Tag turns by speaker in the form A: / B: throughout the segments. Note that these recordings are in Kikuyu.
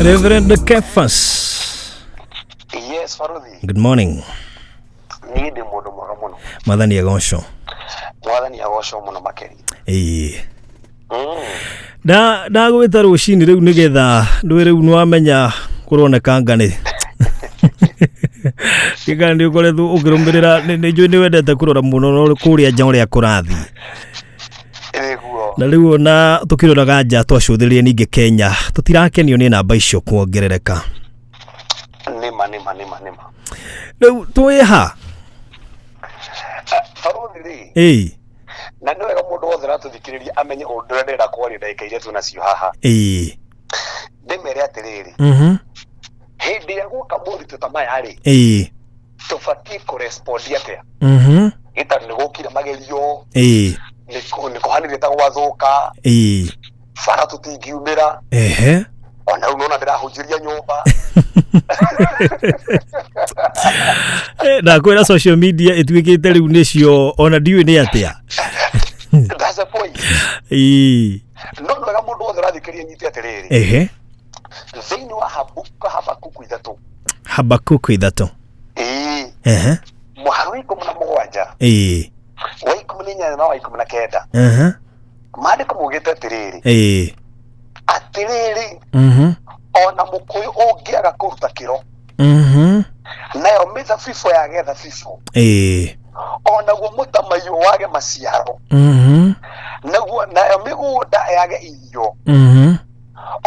A: Reverend Kefas.
B: Yes, Faruthi.
A: Good morning.
B: Niĩ ndĩ mũndũ mwega mũno.
A: Mwathani agocwo.
B: Mwathani agocwo mũno makĩria.
A: Ĩĩ. Na ndagwĩta rũcinĩ rĩu nĩgetha ndũĩ rĩu nĩwamenya kũroneka nganĩ gĩkana nĩ ũkoretwo ũkĩrũmĩrĩra nĩ njũĩ nĩ wendete kũrora mũno no kũrĩa nja ũrĩa kũrathiĩ.
B: Nĩguo.
A: Na rĩu ona tũkĩroraga nja twacũthĩrĩria ningĩ Kenya tũtirakenio nĩ namba icio kuongerereka.
B: Nĩma nĩma nĩma nĩma.
A: Rĩu twĩ ha?
B: Baruthi rĩ.
A: Ĩĩ.
B: Na nĩ wega mũndũ wothe ũratũthikĩrĩria amenye ũndũ ũrĩa ndĩrenda kwaria ndagĩka iria twĩ nacio haha.
A: Ĩĩ.
B: Ndĩmere atĩrĩrĩ. Hĩndĩ ĩrĩa guoka moritũ ta maya rĩ.
A: Ĩĩ.
B: Tũbatiĩ kũrespondi atĩa? Nĩ tondũ nĩ gũkire magerio.
A: Ĩĩ.
B: Nĩ kũhanire ta gwathũka.
A: Ĩĩ.
B: Bara tũtingiumĩra.
A: Ehe.
B: Ona rĩu nona ndĩrahunjĩria nyũmba.
A: Ndakwĩra social media ĩtuĩkĩte rĩu nĩcio ona ndiũĩ nĩ atĩa.
B: That's the point.
A: Ĩĩ.
B: No nĩ wega mũndũ wothe ũrathikĩrĩria nyite atĩrĩrĩ.
A: Ehe.
B: Thĩinĩ wa Habakuku 3.
A: Habakuku 3.
B: Ĩĩ.
A: Ehe.
B: Mũhari wa 17.
A: Ĩĩ.
B: Wa 18 na wa 19.
A: Ehe.
B: Maandĩko maugĩte atĩrĩrĩ.
A: Ĩĩ.
B: Atĩrĩrĩ. Ona mũkũyũ ũngĩaga kũruta kĩro. Nayo mĩthabibũ yage thabibũ.
A: Ĩĩ.
B: Onaguo mũtamaiyũ wage maciaro. Naguo nayo mĩgũnda yage irio.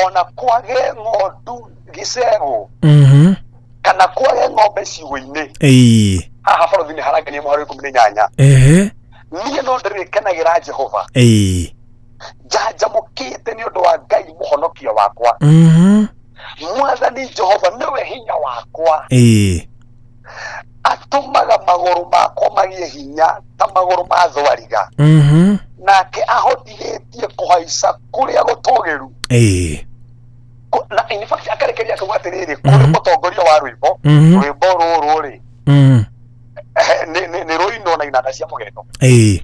B: Ona kwage ng'ondu gĩcegũ. Kana kwage ng'ombe ciugũ-inĩ.
A: Ĩĩ.
B: Haha barothi nĩ harangania mũhari wa 18.
A: Ehe.
B: Niĩ no ndĩrĩkenagĩra Jehova.
A: Ĩĩ.
B: Njanjamũkĩte nĩ ũndũ wa Ngai mũhonokia wakwa. Mwathani Jehova nĩwe hinya wakwa.
A: Ĩĩ.
B: Atũmaga magũrũ makwa magĩe hinya ta magũrũ ma thwariga. Nake ahotithĩtie kũhaica kũrĩa gũtũũgĩru.
A: Ĩĩ.
B: Na in fact akarekeria akauga atĩrĩrĩ, kũrĩ mũtongoria wa rwĩmbo, rwĩmbo rũrũ rĩ, nĩ rũinwo na inanda cia mũgeto.
A: Ĩĩ.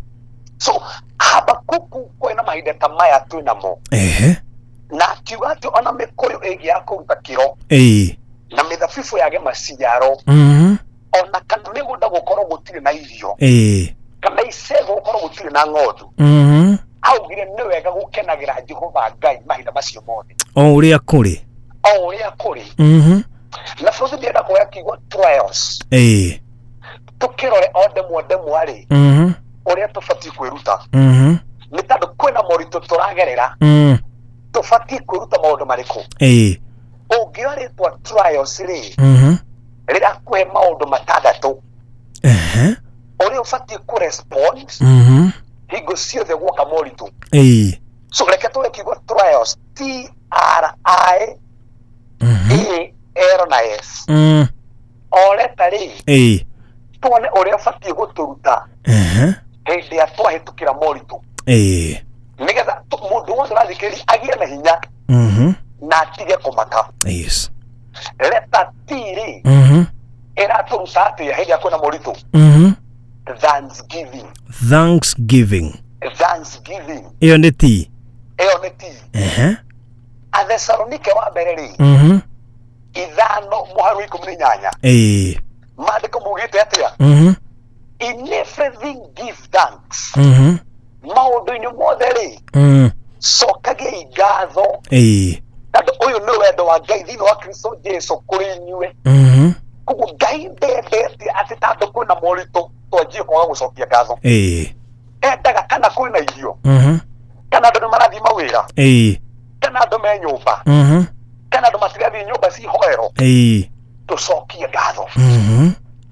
B: So Habakuku kwĩna mahinda ta maya twĩ namo.
A: Ehe.
B: Na akiuga atĩ ona mĩkũyũ ĩngĩaga kũruta kĩro.
A: Ĩĩ.
B: Na mĩthabibũ yage maciaro. Ona kana mĩgũnda gũkorwo gũtirĩ na irio.
A: Ĩĩ.
B: Kana icegũ gũkorwo gũtirĩ na ng'ondu. Augire nĩ wega gũkenagĩra Jehova Ngai mahinda macio mothe.
A: O ũrĩa kũrĩ.
B: O ũrĩa kũrĩ. Na bũrũri ndĩrenda kuoya kiugo trials.
A: Ĩĩ.
B: Tũkĩrore o ndemwa ndemwa rĩ. Ũrĩa tũbatiĩ kwĩruta. Nĩ tondũ kwĩna moritũ tũragerera. Tũbatiĩ kwĩruta maũndũ marĩkũ?
A: Ĩĩ.
B: Ũngĩoya rĩtwa trials rĩ. Rĩrakũhe maũndũ matandatũ.
A: Ehe.
B: Ũrĩa ũbatiĩ kũrespond. Hingo ciothe guoka moritũ.
A: Ĩĩ.
B: So reke tũre kiugo trials. T R I A L na S. O leta rĩ.
A: Ĩĩ.
B: Tuone ũrĩa ũbatiĩ gũtũruta.
A: Ehe.
B: Hĩndĩ ĩrĩa twahĩtũkĩra moritũ.
A: Ĩĩ.
B: Nĩgetha mũndũ wothe ũrathikĩrĩria agĩe na hinya. Na atige kũmaka.
A: Yes.
B: Leta T rĩ. Ĩratũruta atĩa hĩndĩ ĩrĩa kwĩna moritũ? Thanksgiving.
A: Thanksgiving.
B: Thanksgiving.
A: Ĩyo nĩ T.
B: Ĩyo nĩ T.
A: Ehe.
B: Athesalonike wa mbere rĩ. 5 mũhari wa 18.
A: Ĩĩ.
B: Maandĩko maugĩte atĩa? In everything give thanks. Maũndũ-inĩ mothe rĩ. Cokagiai ngatho.
A: Ĩĩ.
B: Tondũ ũyũ nĩ wendo wa Ngai thĩinĩ wa Kristo Jesu kũrĩ inyuĩ. Koguo Ngai ndendete atĩ tondũ kwĩna moritũ twanjie kwaga gũcokia ngatho.
A: Ĩĩ.
B: Endaga kana kwĩna irio. Kana andũ nĩ marathiĩ mawĩra.
A: Ĩĩ.
B: Kana andũ me nyũmba. Kana andũ matirathiĩ nyũmba cihoero.
A: Ĩĩ.
B: Tũcokie ngatho.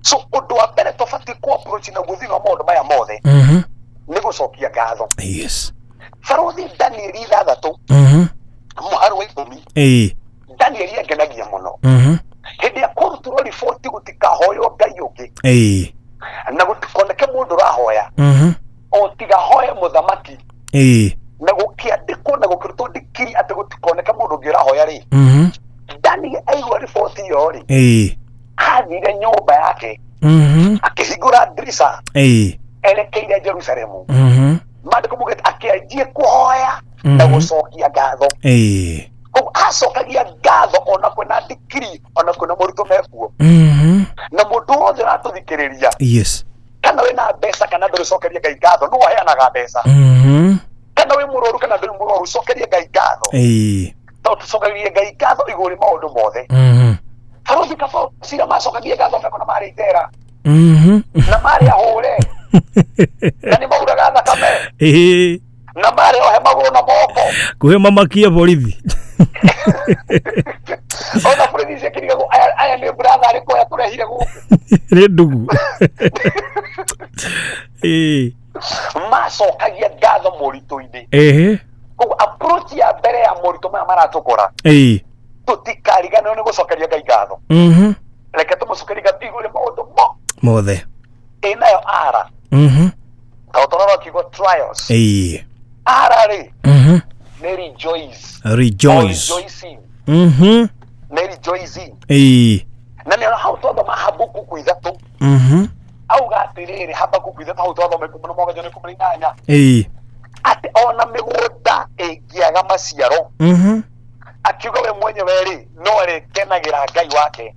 B: So ũndũ wa mbere tũbatiĩ kũ approach naguo thĩinĩ wa maũndũ maya mothe. Nĩ gũcokia ngatho.
A: Yes.
B: Barothi Danieli 6. Mũhari wa 10.
A: Ĩĩ.
B: Danieli angenagia mũno. Hĩndĩ ya kũrutĩrwo riboti gũtikahoywo Ngai ũngĩ.
A: Ĩĩ.
B: Na gũtikoneke mũndũ ũrahoya. O tiga hoye mũthamaki.
A: Ĩĩ.
B: Na gũkĩandĩkwo na gũkĩrutwo ndikiri atĩ gũtikoneke mũndũ ũngĩ ũrahoya rĩ. Daniel aigua riboti ĩyo rĩ.
A: Ĩĩ.
B: Athire nyũmba yake. Akĩhingũra ndirica.
A: Ĩĩ.
B: Erekeire Jerusalemu. Maandĩko maugĩte akĩanjia kũhoya na gũcokia ngatho.
A: Ĩĩ.
B: Koguo acokagia ngatho. Ngatho ona kwĩna ndikiri, ona kwĩna moritũ mekuo. Na mũndũ wothe ũratũthikĩrĩria, kana wĩna mbeca kana ndũrĩ, cokeria Ngai ngatho. Nĩwe ũheanaga mbeca. Kana wĩ mũrwaru kana ndũrĩ mũrwaru, cokeria Ngai ngatho, tondũ tũcokagia Ngai ngatho igũrũ rĩ maũndũ mothe. Barothi kaba cira macokagia ngatho meko na marĩ itera na marĩ ahũre na nĩ mauraga thakame na marĩ ohe magũrũ na moko.
A: Kuhe mamakie borithi.
B: Ona borithi ciakĩrigagwo, aya aya nĩ brother arĩkũ aya tũrehire gũkũ?
A: Nĩ ndugu.
B: Macokagia ngatho moritũ-inĩ. Koguo approach ya mbere ya moritũ maya maratũkora, tũtikariganĩrwo nĩ gũcokeria Ngai ngatho. Reke tũmũcokerie ngatho igũrũ rĩa maũndũ mo
A: mothe.
B: Ĩnayo ara ta ũtũrora kiugo trials, ara rĩ, nĩ rejoice.
A: Rejoice.
B: Or rejoicing. Nĩ rejoicing. Na nĩ hau twathoma Habakuku 3, auga atĩrĩrĩ, Habakuku 3, hau twathoma 17 na 18, atĩ ona mĩgũnda ĩngĩaga maciaro, akiuga we mwenyewe rĩ, no arĩkenagĩra Ngai wake.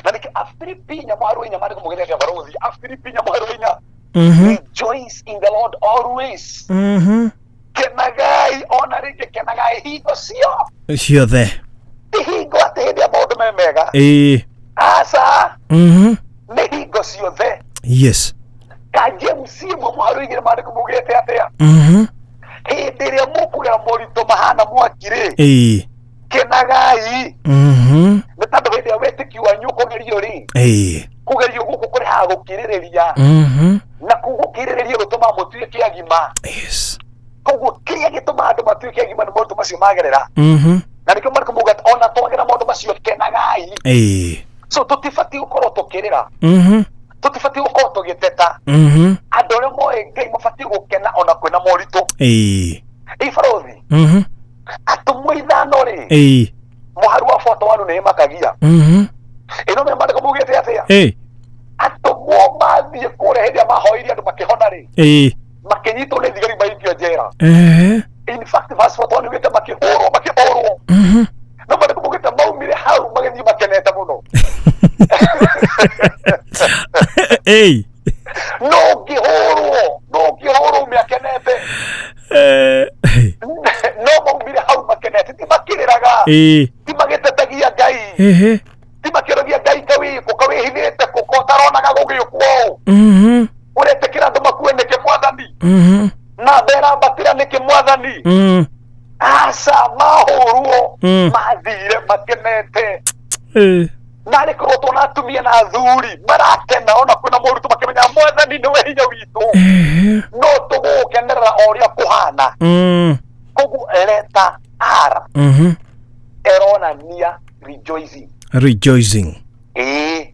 B: Na nĩkĩo Afilipi 4 mũhari wa 4, maandĩko maugĩte atĩa, barothi? Afilipi 4 mũhari wa 4: "Rejoice in the Lord always." Kenagai, ona rĩngĩ kenagai hingo cio
A: ciothe.
B: Ti hingo atĩ hĩndĩ ya maũndũ me mega. Aca, nĩ hingo ciothe. Ka James 1 mũhari wa 2, maandĩko maugĩte atĩa? Hĩndĩ ĩrĩa mũkũgera moritũ mahana mwaki rĩ, kenagai, nĩ tondũ hĩndĩ ĩrĩa wĩtĩkio wanyu ũkũgerio rĩ, kũgerio gũkũ kũrehaga gũkirĩrĩria, na kũu gũkirĩrĩria gũtũmaga mũtuĩke agima. Koguo kĩrĩa gĩtũmaga andũ matuĩke agima nĩ moritũ macio magerera. Na nĩkĩo marĩkũ mauga atĩ ona twagera maũndũ macio, kenagai. So tũtibatiĩ gũkorwo tũkĩrĩra, tũtibatiĩ gũkorwo tũgĩteta. Andũ arĩa moĩ Ngai mabatiĩ gũkena ona kwĩna moritũ. Ĩ barothi, atũmwo 5 rĩ, mũhari wa 41 nĩ makagia. Ĩno nĩ maandĩko maugĩte atĩa? Atũmwo mathiĩ kũrĩa, hĩndĩ ĩrĩa mahoirie andũ makĩhona rĩ, makĩnyitwo nĩ thigari, maikio njera. In fact, verse 41 yugĩte makĩhũrwo, makĩhũrwo. No maandĩko maugĩte maumire hau magĩthiĩ makenete mũno. No ũngĩhũrwo, no ũngĩhũrwo ume akenete. No maumire hau makenete, ti makĩrĩraga, ti magĩtetagia Ngai, ti makĩũragia Ngai kawĩkũ kawĩhithĩte kũko ũtaronaga gũgĩũkwo ũũ. Ũretĩkĩra andũ makue nĩkĩ, Mwathani? Na mberambatĩra nĩkĩ, Mwathani? Aca, mahũrwo, mathire makenete. Narĩ korwo tuona atumia na athuri marakena ona kwĩna moritũ, makĩmenya Mwathani nĩwe hinya witũ, no tũgũgũkenerera o ũrĩa kũhana. Koguo letter R ĩronania rejoicing.
A: Rejoicing.
B: Ĩĩ.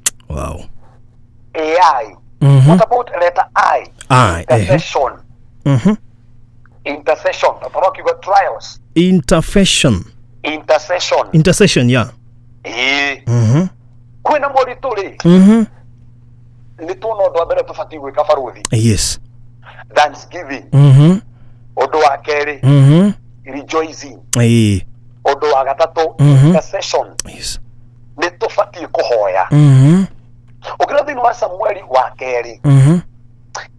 A: AI.
B: What about letter I?
A: I.
B: Intercession. Intercession, tondũ kiugo trials.
A: Intercession.
B: Intercession.
A: Intercession, yeah.
B: Ĩĩ. Kwĩna moritũ rĩ, nĩ tuona ũndũ wa mbere tũbatiĩ gwĩka, barothi? Thanksgiving. Ũndũ wa kerĩ, rejoicing. Ũndũ wa gatatũ, intercession. Nĩ tũbatiĩ kũhoya. Ũngĩrora thĩinĩ wa Samueli wa Kerĩ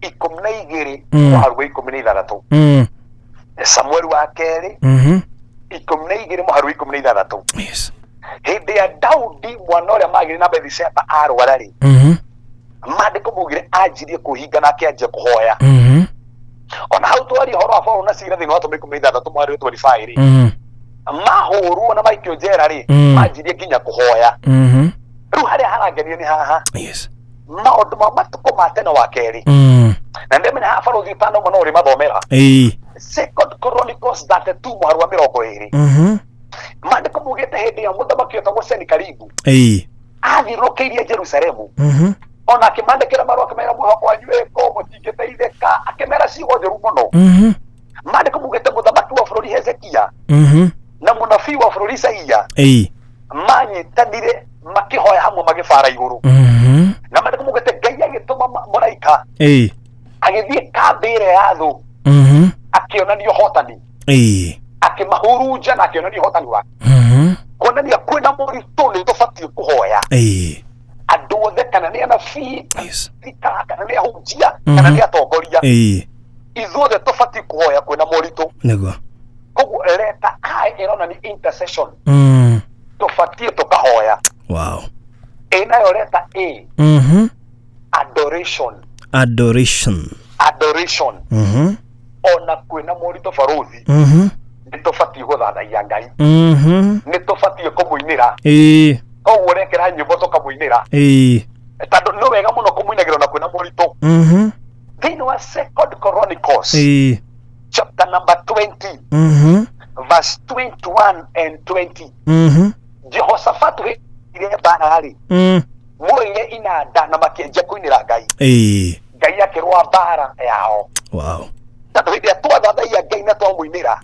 B: 12, mũhari wa 16. Samueli wa Kerĩ 12 mũhari wa 16. Hĩndĩ ya Daudi, mwana ũrĩa magĩrĩ na Bethisheba arwara rĩ, maandĩko maugire anjirie kwĩhinga na akĩanjia kũhoya. Ona hau twaria ũhoro wa Paulo na Sila thĩinĩ wa Atũmwo 16 mũhari wa 25 rĩ, mahũrwo na maikio njera rĩ, manjirie nginya kũhoya. Rĩu harĩa harangenia nĩ haha, Maũndũ ma Matukũ ma Tene wa Kerĩ, na ndĩmenya haha barothi ũtanauma no ũrĩmathomera, Second Chronicles 32 mũhari wa 20. Maandĩko maugĩte hĩndĩ ya mũthamaki wetagwo Senikaribu athiũrũrũkĩirie Jerusalemu, ona akĩmandĩkĩra marũa akĩmera mwĩhoko wanyu wĩkũ, mũtingĩteithĩka, akĩmera ciugo njũru mũno. Maandĩko maugĩte mũthamaki wa bũrũri Hezekia na mũnabii wa bũrũri Isaia manyitanire makĩhoya hamwe, magĩbara igũrũ. Na maandĩko maugĩte Ngai agĩtũma mũraika agĩthiĩ kambĩ ĩrĩa ya thũ, akĩonania ũhotani, akĩmahurunja na akĩonania ũhotani wake. Kuonania kwĩna moritũ nĩ tũbatiĩ kũhoya. Andũ othe, kana nĩ anabii, kana nĩ ahunjia, kana nĩ atongoria, ithuothe tũbatiĩ kũhoya kwĩna moritũ.
A: Nĩguo.
B: Koguo letter I ĩronania intercession. Tũbatiĩ tũkahoya. Ĩnayo letter A, adoration.
A: Adoration.
B: Adoration. Ona kwĩna moritũ, barothi, nĩ tũbatiĩ gũthathaiya Ngai. Nĩ tũbatiĩ kũmũinĩra. Koguo rekera nyĩmbo tũkamũinĩra, tondũ nĩ wega mũno kũmũinagĩra ona kwĩna moritũ. Thĩinĩ wa Second Chronicles chapter number 20, verse 21 and 20, Jehoshaphat ire mbara rĩ, moire inanda na makĩanjia kũinĩra Ngai. Ngai akĩrũa mbara yao. Tondũ hĩndĩ ĩrĩa twathathaiya Ngai na twamũinĩra,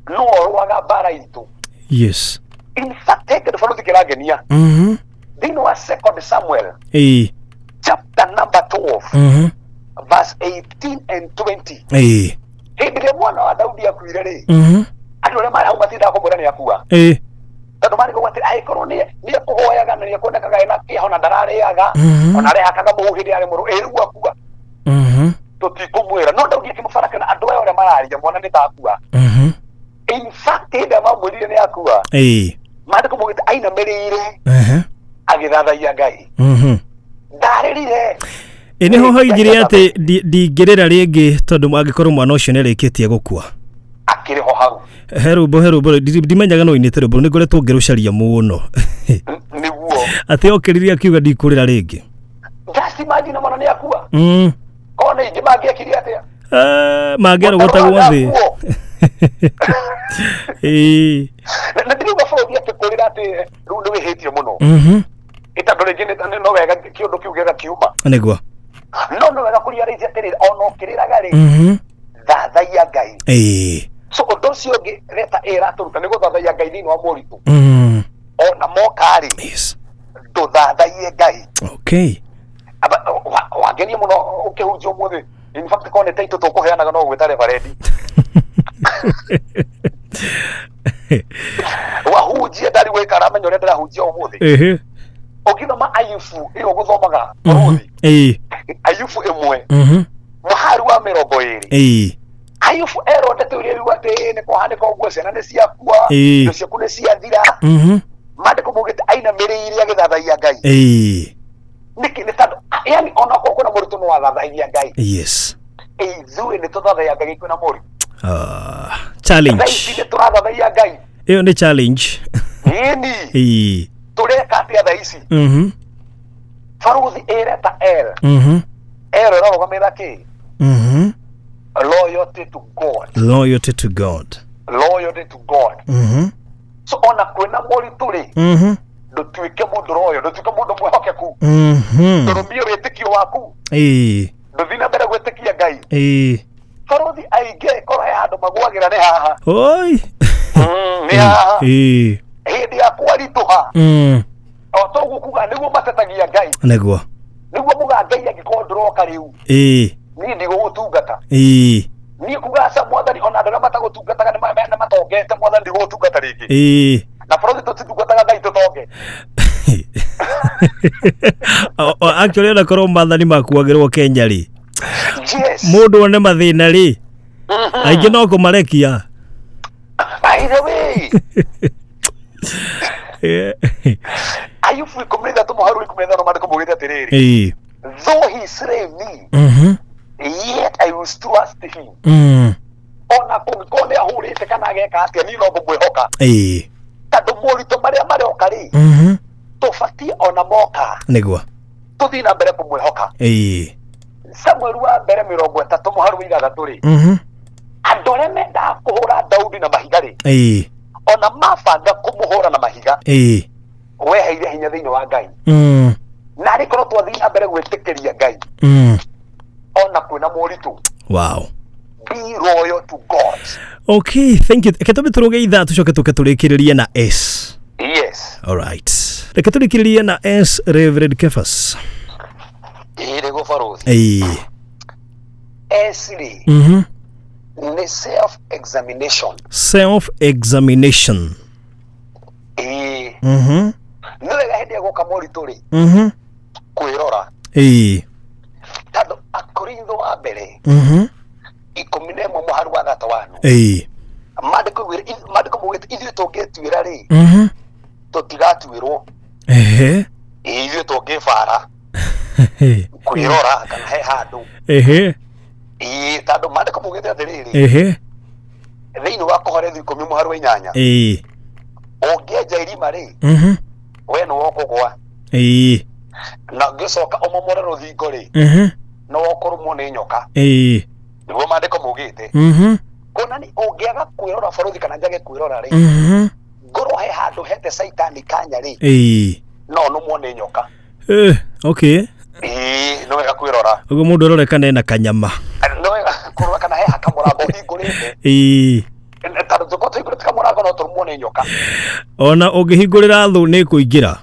B: no ũrũaga mbara itũ. In fact, he kĩndũ, barothi, kĩrangenia thĩinĩ wa Second Samuel chapter number 12, verse 18 and 20. Hĩndĩ ĩrĩa mwana wa Daudi akuire rĩ, andũ arĩa marĩ hau matindaga kũmwĩra nĩ akua, tondũ marĩ kuga atĩ angĩkorwo nĩ ekũhoyaga na nĩ ekuonekaga ena kĩeha, ona ndararĩaga, ona arehakaga mũhu hĩndĩ yarĩ mũrũ, ĩ rĩu akua, tũtikũmwĩra. No Daudi akĩmũbara kana andũ aya ũrĩa mararia, mwana nĩ takua. In fact, hĩndĩ ĩrĩa mamwĩrire nĩ akua, maandĩko maugĩte ainamĩrĩire agĩthathaiya Ngai. Ndarĩrire.
A: Ĩ nĩho hoigire atĩ ndingĩrĩra rĩngĩ, tondũ angĩkorwo mwana ũcio nĩ arĩkĩtie gũkua.
B: Akĩrĩ ho hau.
A: He rũmbo ndimenyaga no inĩte rũmbo, nĩ ngoretwo ngĩrũcaria mũno.
B: Nĩguo.
A: Atĩ okĩrire akiuga, "Ndikũrĩra rĩngĩ."
B: Just imagine, mwana nĩ akua. Korwo nĩ ingĩ mangĩekire atĩa?
A: Eh, mangĩarogotagwo thĩ.
B: Akuo. Na ndiriuga, bũrũri, atĩ kũrĩra atĩ rĩu nĩ wĩhĩtie mũno. Ĩ tondũ rĩngĩ no wega kĩũndũ kĩu gĩgakiuma.
A: Nĩguo.
B: No nĩ wega kũriarĩithia atĩrĩrĩ, ona ũkĩrĩraga rĩ, thathaiya Ngai. So ũndũ ũcio ũngĩ letter A ĩratũruta nĩ gũthathaiya Ngai thĩinĩ wa moritũ. Ona moka rĩ, ndũthathaiye Ngai. Wangenia mũno ũkĩhunjia ũmũthĩ. In fact, korwo nĩ taitũ tũkũheanaga no gwĩta reverend, wahunjia ndarĩ gwĩka aramenya ũrĩa ndĩrahunjia ũmũthĩ. Ũngĩthoma Ayubu ĩyo ũgũthomaga, bũrũri, Ayubu 1, mũhari wa 20, Ayubu erwo ndeto iria rĩu atĩ nĩ kũhanĩka ũguo, ciana nĩ ciakua, indo ciaku nĩ ciathira, maandĩko maugĩte ainamĩrĩire agĩthathaiya Ngai. Nĩkĩ? Nĩ tondũ yani ona korwo kwĩna moritũ, no wathathaia Ngai. Ithuĩ nĩ tũthathaiya Ngai kwĩna moritũ?
A: Ah,
B: Thaa ici
A: challenge.
B: nĩ tũrathathaiya Ngai?
A: Ĩyo nĩ challenge.
B: Ĩni. Tũreka atĩa thaa ici? Baruthi, ĩreta L. L ĩrarũgamĩrĩra kĩ? Loyalty to God.
A: Loyalty to God.
B: Loyalty to God. So ona kwĩna moritũ rĩ, ndũtuĩke mũndũ royo, ndũtuĩke mũndũ mwĩhokeku. Ndũrũmie wĩtĩkio waku. Ndũthiĩ na mbere gwĩtĩkia Ngai. Baruthi, aingĩ korwo he handũ magwagĩra nĩ haha.
A: Oi.
B: Nĩ haha. Hĩndĩ ya kwaritũha, o toguo kuga nĩguo matetagia Ngai.
A: Nĩguo.
B: Nĩguo muga, "Ngai, angĩkorwo ndũroka rĩu, niĩ ndigũgũtungata." Niĩ kuga, "Aca, Mwathani, ona andũ arĩa matagũtungataga nĩ matongete, Mwathani, ndigũgũtungata rĩngĩ." Na barothi, tũtitungataga Ngai tũtonge.
A: Actually, ona korwo mathani makuagĩrwo Kenya rĩ, mũndũ one mathĩna rĩ, aingĩ no kũmarekia.
B: By the way, Ayubu 13 mũharu 15, maandĩko maugĩte atĩrĩrĩ, "Though he slay me, yet I will trust him." Ona kũngĩkorwo nĩ ahũrĩte kana ageka atĩa, niĩ no ngũmwĩhoka. Tondũ moritũ marĩa maroka rĩ, tũbatiĩ ona moka, tũthiĩ na mbere kũmwĩhoka. Samuel wa mbere 30 mũharu wa 6 rĩ, andũ arĩa mendaga kũhũra Daudi na mahiga rĩ, ona mabanga kũmũhũra na mahiga, weheire hinya thĩinĩ wa Ngai. Na arĩ korwo twathiĩ na mbere gwĩtĩkĩria Ngai ona kwĩna moritũ. Be loyal to God.
A: Okay, thank you. Reke tũmbe tũrũge ithaa, tũcoke tũke tũrĩkĩrĩrie na S.
B: Yes.
A: Alright, reke tũrĩkĩrĩrie na S, Reverend Kefas.
B: Ĩĩ nĩguo, barothi. S rĩ, nĩ self examination.
A: Self examination.
B: Ĩĩ. Nĩ wega hĩndĩ ĩrĩa gwoka moritũ rĩ, kwĩrora. Tondũ Akorintho wa mbere 11 mũhari wa 31, maandĩko maandĩko maugĩte ithuĩ tũngĩtuĩra rĩ, tũtigatuĩrwo. Ithuĩ tũngĩbara kwĩrora kana he handũ. Ĩĩ, tondũ maandĩko maugĩte atĩrĩrĩ, thĩinĩ wa Kohelethu 10 mũhari wa 8, ũngĩenja irima rĩ, we nĩwe ũkũgwa. Na ũngĩcoka ũmomore rũthingo rĩ, nĩwe ũkũrũmwo nĩ nyoka. Nĩguo maandĩko maugĩte. Kuonani ũngĩaga kwĩrora bũrũri kana njage kwĩrora rĩ, ngorwo he handũ hete caitani kanya rĩ, no nũmwo nĩ nyoka.
A: Okay.
B: Ĩĩ, nĩ wega kwĩrora.
A: Ũguo mũndũ arore kana ena kanyama.
B: Nĩ wega kũrora kana he kamũrango hingũrĩte. Tondũ tũkorwo tũhingũrĩte kamũrango no tũrũmwo nĩ nyoka.
A: Ona ũngĩhingũrĩra thũ nĩ ĩkũingĩra.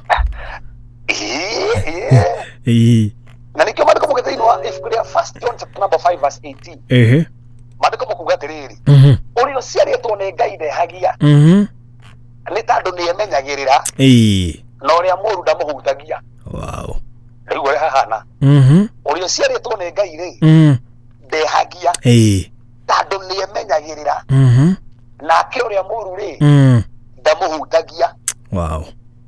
B: Ĩĩ. Na nĩkĩo maandĩko maugĩte thĩinĩ wa ibuku rĩa First John chapter number 5 verse 18. Maandĩko makuga atĩrĩrĩ, ũrĩa ũciarĩtwo nĩ Ngai ndehagia, nĩ tondũ nĩ emenyagĩrĩra, na ũrĩa mũũru ndamũhutagia.
A: Wow.
B: Rĩu ũrĩa hahana, ũrĩa ũciarĩtwo nĩ Ngai rĩ, ndehagia, tondũ nĩ emenyagĩrĩra, nake ũrĩa mũũru rĩ, ndamũhutagia.
A: Wow.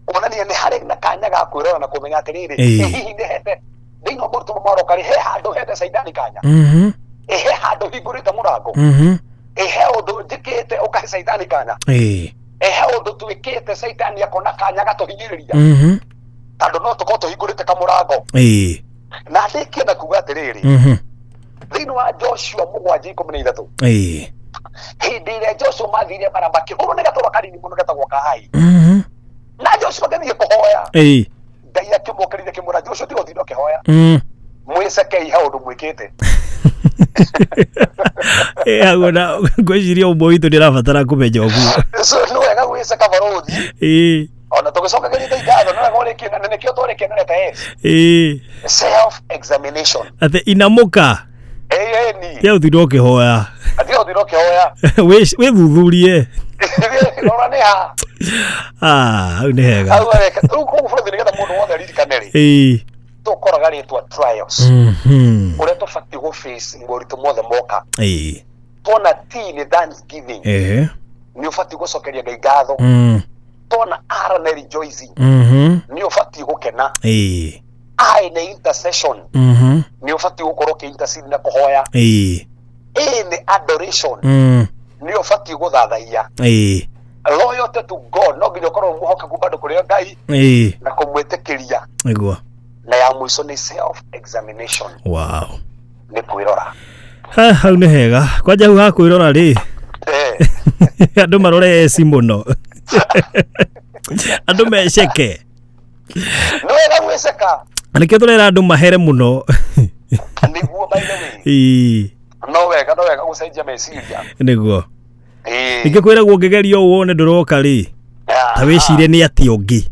B: Kuonania nĩ harĩ na kanya ga kwĩrora na kũmenya atĩrĩrĩ, hihi nĩ hete thĩinĩ wa moritũ maroka rĩ, he handũ hete caitani kanya, he handũ hingũrĩte mũrango, he ũndũ njĩkĩte ũkahe caitani kanya, he ũndũ twĩkĩte caitani akona kanya gatũhinyĩrĩria, tondũ no tũkorwo tũhingũrĩte kamũrango. Na ndĩkie na kuga atĩrĩrĩ, thĩinĩ wa Joshua 7:13, hĩndĩ ĩrĩa Joshua mathire bara makĩhũrwo nĩ gatũra kanini mũno getagwo Kahai, na Joshua agĩthiĩ kũhoya, Ngai akĩmũkĩrĩria akĩmwĩra, Joshua tiga ũtinda ũkĩhoya, mwĩcekei he ũndũ mwĩkĩte.
A: Hau ona ngwĩciria ũmwe witũ nĩ arabatara kũmenya ũguo.
B: So nĩ wega gwĩceka barũthi. Ona tũgĩcokagĩria Ngai ngatho, nĩ wega ũrĩkie na nĩkĩo tũrĩkie na letter S. Self examination.
A: Atĩ inamũka.
B: Ĩĩ ni.
A: Tiga ũtinda ũkĩhoya.
B: Tiga ũtinda ũkĩhoya.
A: Wĩthuthurie.
B: Rora nĩ ha.
A: Hau nĩ hega.
B: Hau wega. Rĩu koguo bũrũri nĩgetha mũndũ wothe aririkane rĩ. Tũkoraga rĩtwa trials. Ũrĩa tũbatiĩ gũ face moritũ mothe moka. Tuona T nĩ thanksgiving. Nĩ ũbatiĩ gũcokeria Ngai ngatho. Tuona R nĩ rejoicing. Nĩ ũbatiĩ gũkena. I nĩ intercession. Nĩ ũbatiĩ gũkorwo ũkĩ intercede na kũhoya. A nĩ adoration. Nĩ ũbatiĩ gũthathaiya. Loyalty to God, no nginya ũkorwo mwĩhokeku bado kũrĩ Ngai na kũmwĩtĩkĩria.
A: Nĩguo.
B: Na ya mũico nĩ self examination.
A: Wow.
B: Nĩ kwĩrora.
A: Hau nĩ hega. Kwanja hau ha kwĩrora rĩ, andũ marore eci mũno. Andũ meceke.
B: Nĩ wega gwĩceka.
A: Nĩkĩo tũrera andũ mahere mũno.
B: Nĩguo, by the way. No wega, no wega gũcenjia meciria.
A: Nĩguo. Ningĩ kwĩragwo ũngĩgeria ũũ wone ndũroka rĩ, ta wĩcirie nĩ atĩa ũngĩ.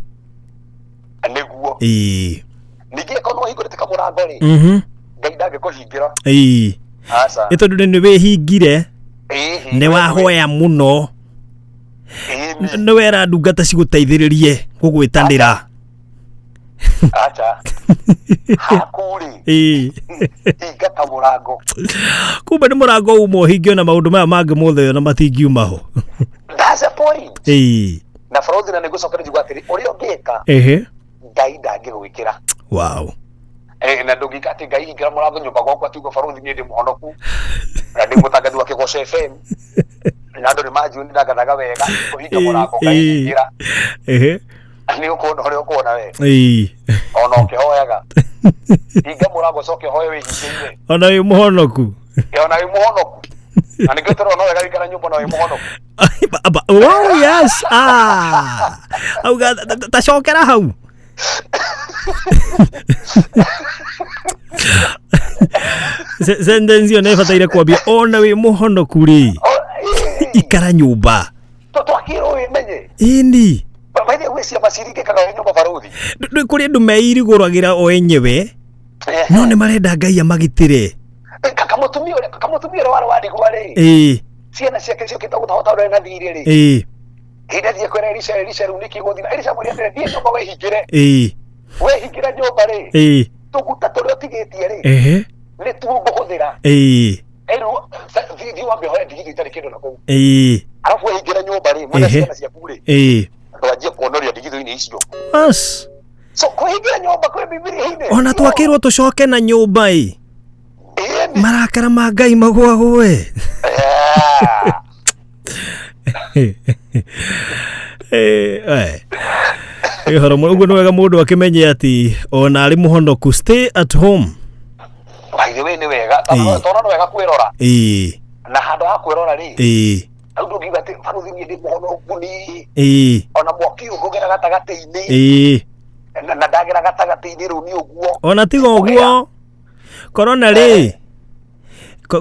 B: Nĩguo. Ningĩ ĩkorwo wahingũrĩte kamũrango rĩ, Ngai ndangĩkũhingĩra. Aca.
A: Nĩ tondũ nĩ wĩhingire, nĩ wahoya mũno, nĩ wera ndungata cigũteithĩrĩrie gũgwĩtanĩra.
B: Aca. Haku rĩ, hinga kamũrango.
A: Kumbe nĩ mũrango uma ũhinge na maũndũ maya mangĩ mothe ona matingiuma ho.
B: That's the point. Na bũrũri na nĩngũcokeria njuga atĩrĩ, ũrĩa ũngĩka, Ngai ndangĩgwĩkĩra.
A: Wow.
B: Na ndũngĩka atĩ Ngai hingĩra mũrango nyũmba gwakwa atiuga barũthi niĩ ndĩ mũhonoku na ndĩ mũtangathi wa Kĩgoco FM na andũ nĩ manjũĩ nĩ ndangathaga wega, kũhinga mũrango Ngai hingĩra. Nĩ ũkuona ũrĩa ũkuona we. Ona ũkĩhoyaga. Hinga mũrango ũcoke ũhoe wĩhingĩire.
A: Ona wĩ mũhonoku.
B: Ona wĩ mũhonoku. Na nĩkĩo tũrona wega wĩikara nyũmba na wĩ mũhonoku.
A: Oh yes. Auga tacokera hau. Sentence ĩyo nĩ ĩbataire kwambia ona wĩ mũhonoku rĩ, ikara nyũmba.
B: Twakĩrwo wĩmenye.
A: Ĩni.
B: By the way, ciama ciringĩkaga wĩ nyũmba barũthi.
A: Kũrĩ andũ meirigũragĩra o enyewe, no nĩ marenda Ngai amagitĩre.
B: Kamũtumia ũrĩa warĩ wa ndigwa rĩ, ciana ciake ciokĩte gũtahota ũrĩa na thirĩ rĩ, Hĩndĩ athiĩ kwĩra Elisha, Elisha rĩu nĩkĩ gũthiĩ na Elisha amwĩre atĩrĩ, thiĩ nyũmba wĩhingĩre.
A: Ĩĩ.
B: Wehingĩra nyũmba rĩ,
A: Ĩĩ.
B: tũguta tũrĩa ũtigĩtie rĩ,
A: Ehe.
B: nĩ tuo ngũhũthĩra.
A: Ĩĩ.
B: Rĩu thiĩ thiĩ wambe ũhoe ndigithũ itarĩ kĩndũ na kũu.
A: Ĩĩ.
B: Arabu wehingĩra nyũmba rĩ, mwĩna
A: Ehe.
B: ciana ciaku rĩ,
A: Ĩĩ.
B: ndwanjie kuonoria ndigithũ-inĩ icio.
A: Bas.
B: So kwĩhingĩra nyũmba kwĩ Bibilia-inĩ.
A: Ona twakĩrwo tũcoke na nyũmba ĩ.
B: Ĩni.
A: Marakara ma Ngai magwagwe.
B: Yeah.
A: Eh, eh. Ũhoro ũguo nĩ wega mũndũ akĩmenye atĩ ona arĩ mũhonoku stay at home.
B: By the way nĩ wega.
A: Ĩĩ.
B: Tondũ nĩ wega kwĩrora.
A: Ĩĩ.
B: Na handũ ha kwĩrora rĩ,
A: Ĩĩ.
B: rĩu ndũngiuga atĩ barũthi niĩ ndĩ mũhonoku niĩ.
A: Ĩĩ.
B: Ona mwaki ũyũ ngũgera gatagatĩ-inĩ.
A: Ĩĩ.
B: Na ndagera gatagatĩ-inĩ rĩu nĩ ũguo.
A: Ona tiga ũguo korona rĩ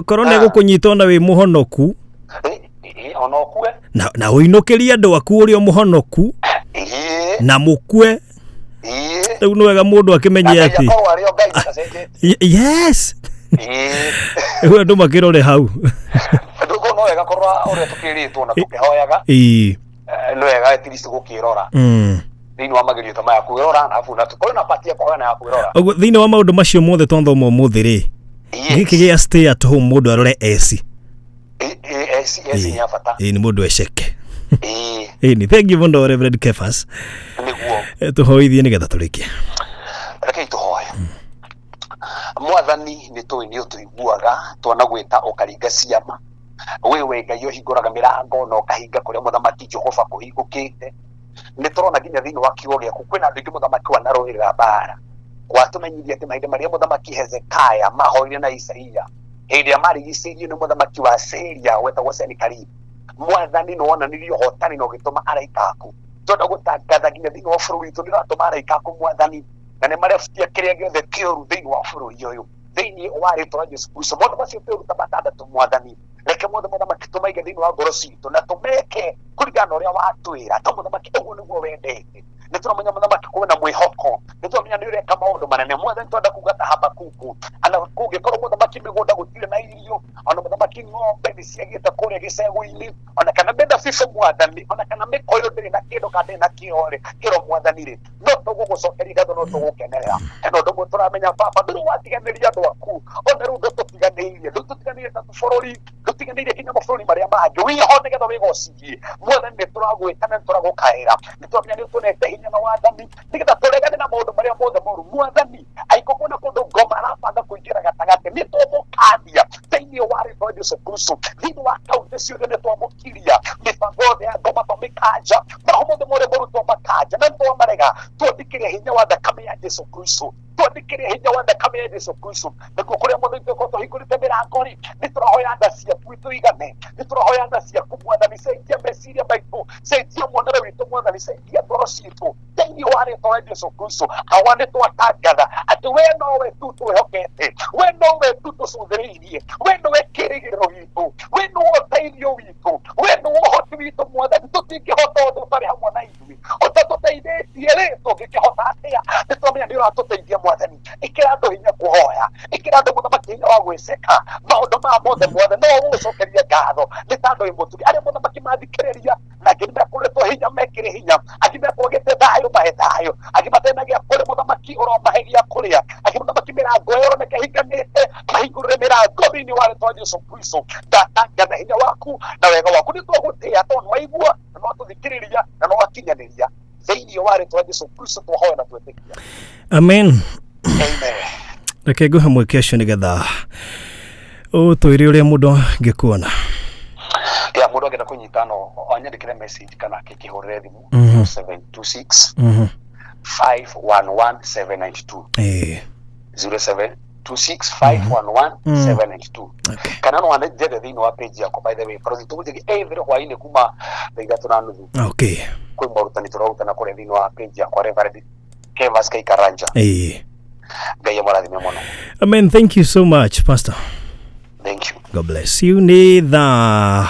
A: korona
B: Ah.
A: ĩgũkũnyita ona wĩ mũhonoku
B: Ĩ, ĩ, ona ũkue.
A: na ũinũkĩrie andũ aku ũrĩa mũhonoku
B: Ĩĩ,
A: na mũkue
B: ĩĩ.
A: rĩu nĩ wega mũndũ akĩmenye
B: Ngai
A: atĩ
B: akorwo arĩ o Ngai ũtacenjetie.
A: Yes
B: Ĩĩ.
A: rĩu andũ makĩrore hau.
B: Ndũguo no wega kũrora ũrĩa tũkĩrĩtwo na tũkĩhoyaga.
A: Ĩĩ.
B: Nĩ wega at least gũkĩrora thĩinĩ wa magerio ta maya kwĩrora arabu na tũkorwo na part ya kũhoya na ya kwĩrora.
A: Ũguo thĩinĩ wa maũndũ macio mothe twathoma ũmũthĩ rĩ,
B: Yes.
A: gĩkĩ gĩa stay at home mũndũ arore eci.
B: Ĩ, ĩ, eci nĩ ya bata.
A: Ĩĩ nĩ mũndũ eceke.
B: Ĩĩ,
A: Ĩĩ nĩ thank you mũno Reverend Kefas.
B: Nĩguo.
A: Tũhoithie nĩgetha tũrĩkie.
B: Rekei tũhoe. Mwathani, nĩ tũĩ nĩ ũtũiguaga twanagwĩta ũkaringa ciama. We Ngai ũhingũraga mĩrango na ũkahinga kũrĩa mũthamaki Jehova kũhingũkĩte. Nĩ tũrona nginya thĩinĩ wa kiugo gĩaku kwĩna andũ aingĩ mũthamaki wanarũĩrĩra mbara. Watũmenyithia atĩ mahinda marĩa mũthamaki Hezekiah mahoire na Isaia hĩndĩ ĩrĩa marigicĩirio nĩ mũthamaki wa Syria wetagwo Senakeribu, Mwathani nĩ wonanirie ũhotani na ũgĩtũma araika aku. Twenda gũtangatha nginya thĩinĩ wa bũrũri witũ nĩ ũratũma araika aku Mwathani, na nĩ marebutia kĩrĩa gĩothe kĩũru thĩinĩ wa bũrũri ũyũ thĩinĩ wa rĩtwa rĩa Jesu Kristo. Maũndũ macio twĩruta matandatũ Mwathani, reke mothe mũthamaki tũmaige thĩinĩ wa ngoro citũ na tũmeke kũringana na ũrĩa watwĩra, to mũthamaki ũguo nĩguo wendete. Nĩ tũramenya mũthamaki kwĩna mwĩhoko, nĩ tũramenya nĩ ũreka maũndũ manene Mwathani. Twenda kuga ta Habakuku, ana kũngĩkorwo mũthamaki mĩgũnda gũtirĩ na irio, ona mũthamaki ng'ombe nĩ ciagĩte kũrĩa gĩcegũ-inĩ, ona kana mĩthabibũ Mwathani, ona kana mĩkũyũ ndĩrĩ na kĩndũ kana ndĩrĩ na kĩro rĩ, kĩro Mwathani rĩ, no tũgũgũcokeria ngatho, no tũgũkenerera. Hena ũndũ ũmwe tũramenya baba, ndũrĩ watiganĩria andũ aku, ona rĩu ndũtũtiganĩirie, ndũtũtiganĩirie ta bũrũri, ndũtiganĩirie nginya mabũrũri marĩa mangĩ. Wĩho nĩgetha wĩgocithie Mwathani. Nĩ tũragwĩta na nĩ tũragũkaĩra, nĩ tũramenya nĩ ũtũnete hinya na wathani nĩgetha tũregane na maũndũ marĩa mothe moru Mwathani. Angĩkorwo kwĩna kũndũ ngoma arabanga kũingĩra gatagatĩ, nĩ tũmũkania thĩinĩ wa rĩtwa rĩa Jesu Kristo. Thĩinĩ wa kaunti ciothe nĩ twamũkiria mĩbango yothe ya ngoma, twamĩkanja, maho mothe marĩa moru twamakanja na twamarega. Twandĩkĩre hinya wa thakame ya Jesu Kristo, twandĩkĩre hinya wa thakame ya Jesu Kristo. Nakuo kũrĩa mothe ithuĩ tũhingũrĩte mĩrango rĩ, nĩ tũrahoya tha ciaku itũigane, nĩ tũrahoya tha ciaku Mwathani. Cenjia meciria maitũ, cenjia muonere witũ Mwathani, cenjia ngoro citũ thĩinĩ wa rĩtwa rĩa Jesu Kristo. Awa, nĩ twatangatha atĩ we nowe tu twĩhokete, we nowe tu tũcũthĩrĩirie, we nĩwe kĩĩrĩgĩrĩro gitũ, we nĩwe ũteithio witũ, we nĩwe ũhoti witũ Mwathani. Tũtingĩhota ũndũ ũtarĩ hamwe na ithuĩ, ũtatũteithĩtie rĩ, tũngĩkĩhota atĩa? Nĩ twamenya nĩ ũratũteithia Mwathani. Ĩkĩra andũ hinya kũhoya, ĩkĩra andũ mũthamaki hinya wa gwĩceka maũndũ maya mothe Mwathani, no ũgũcokeria ngatho nĩ ta andũ wĩ mũtugi arĩa mũthamaki mathikĩrĩria, na angĩ nĩ mekũrĩtwo hinya mekĩre hinya, angĩ mekwagĩte thayũ mahe thayũ, angĩ matarĩ na gĩa kũrĩa mũthamaki ũromahe gĩa kũrĩa, angĩ mũthamaki mĩrango ĩyo ĩroneka ĩhinganĩte mahingũrĩre mĩrango thĩinĩ wa rĩtwa Jesu Kristo. Ndatangatha hinya waku na wega waku. Nĩ twagũtĩĩa tondũ nĩwaigua na nĩwatũthikĩrĩria na nĩwakinyanĩria. Thĩinĩ wa rĩtwa Jesu Kristo twahoya na twetĩkia.
A: Amen.
B: Amen.
A: Reke ngũhe mweke ũcio nĩgetha ũtwĩre ũrĩa mũndũ angĩkuona.
B: Ya, mũndũ angĩenda kũnyita no anyandĩkĩre message kana akĩhũrĩre thimũ 0726 511 792. 0726 511 792. Kana no anjethe thĩinĩ wa page yakwa. By the way, barothi tũgũthiĩ every hwainĩ kuma thaa 3:30. Kwĩ morutani tũrarutana kũrĩa thĩinĩ wa page yakwa, Reverend Kevas K Karanja. Ngai amũrathime mũno.
A: Amen. Thank you so much, Pastor.
B: Thank you.
A: God bless you. Nĩ thaa